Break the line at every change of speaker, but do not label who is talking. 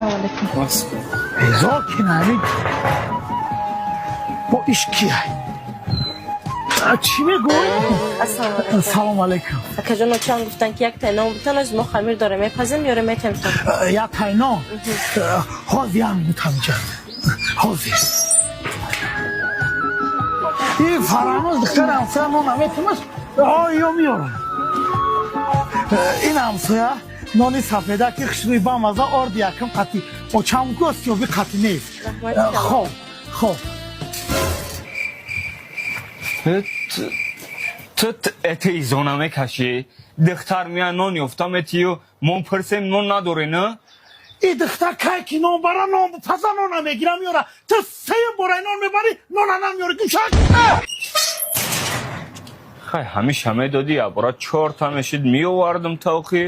Безор ки нами бо иш кияй? Чӣ мегӯй?
Ассалому алайкум.
Салом алейкум.
Акаҷон, очам гуфтанд, ки як тай нон бутан, аз мо хамир дорем, мепазем, ёре метем то.
Як тай нон. Ҳозир, як минут, ҳаминҷа ҳозир. И Фараноз, духтари ҳамсоя, нон наметимаш, ё меёрам. Ин ҳамсоя нони сафеда, ки хушрӯи, бамаза, орди якм қатӣ очам ку осиёби қатӣ нест.
Раҳмат.
Хоб.
Ту эте изона мекашӣ, духтар мея, нон ёфта метию, мо пурсем, нон надорӣ, на?
И духтар кай ки нон бара, нон паза, нона мегира, меёра. Ту сеюм бораи нон мебарӣ, нона намеёрӣ, гӯшак.
Хай, ҳамиша медодӣ, ябора чорта мешид, меовардам тавқи.